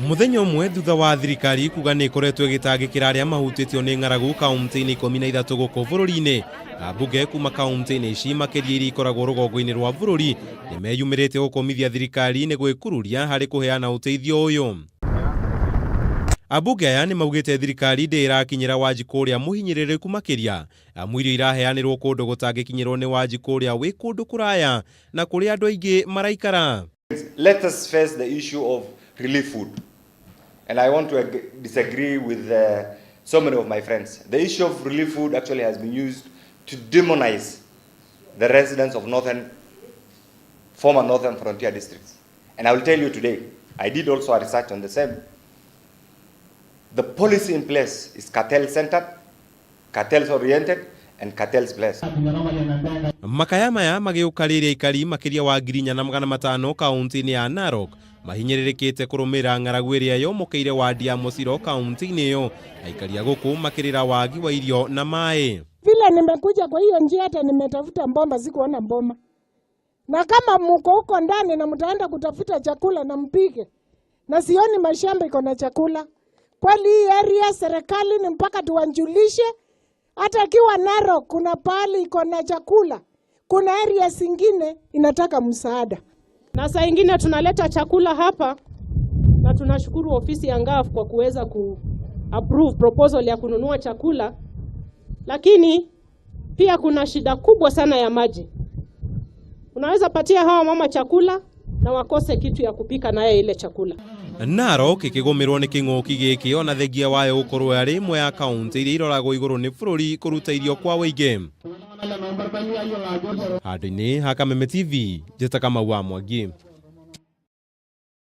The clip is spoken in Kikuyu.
Mũthenya ũmwe thutha wa thirikari kuga nĩ ĩkoretwo ĩgĩtangĩkĩra arĩa mahutĩtio nĩ ng'aragu kaunti-inĩ 13 gũkũ bũrũri-inĩ, ambunge kuma kaunti-inĩ ici makĩria iria ikoragwo rũgongo-inĩ rwa bũrũri nĩ meyumĩrĩtie gũkũmithia thirikari nĩ gwĩkururia harĩ kũheana ũteithio ũyũ. Ambunge aya nĩ maugĩte thirikari ndĩ ĩrakinyĩra Wanjikũ ũrĩa mũhinyĩrĩrĩku makĩria amu irio iraheanĩrwo kũndũ gũtangĩkinyĩrwo nĩ Wanjikũ ũrĩa wĩ kũndũ kũraya na kũrĩa andũ aingĩ maraikara. Let us face the issue of relief food. And I want to disagree with so many of my friends. The issue of relief food actually has been used to demonize the residents of former northern frontier districts. And I will tell you today, I did also a research on the same. The policy in place is cartel-centered, cartels-oriented, and cartels blessed. Makaya maya magĩũka rĩrĩa aikari makĩria wa 4,500 kaunti-inĩ ya Narok mahinyĩrĩrĩkĩte kũrũmĩrĩra ng'aragu ĩrĩa yomokeire wadi ya Mosiro kaunti-inĩ ĩyo, aikari a gũkũ makĩrĩra wagi wa irio na maĩ. Vile nimekuja kwa hiyo njia, hata nimetafuta mbomba, sikuona mboma. Na kama mko huko ndani na mtaenda kutafuta chakula na mpike, na sioni mashamba iko na chakula. Kweli hii area serikali ni mpaka tuwanjulishe, hata ikiwa Narok kuna pahali iko na chakula, kuna area zingine inataka msaada. Na saa ingine tunaleta chakula hapa, na tunashukuru ofisi ya NGAAF kwa kuweza ku approve proposal ya kununua chakula, lakini pia kuna shida kubwa sana ya maji. Unaweza patia hawa mama chakula na wakose kitu ya kupika naye ile chakula. Narok ĩkĩgũmĩrwo nĩ kĩng'ũki gĩkĩ ona thengia wayo gũkorwo yarĩ ĩmwe ya kaunti iria iroragwo igũrũ nĩ bũrũri kũruta irio kwa ũingĩ. Handũ-inĩ ha Kameme TV, njĩta Kamau wa Mwangi.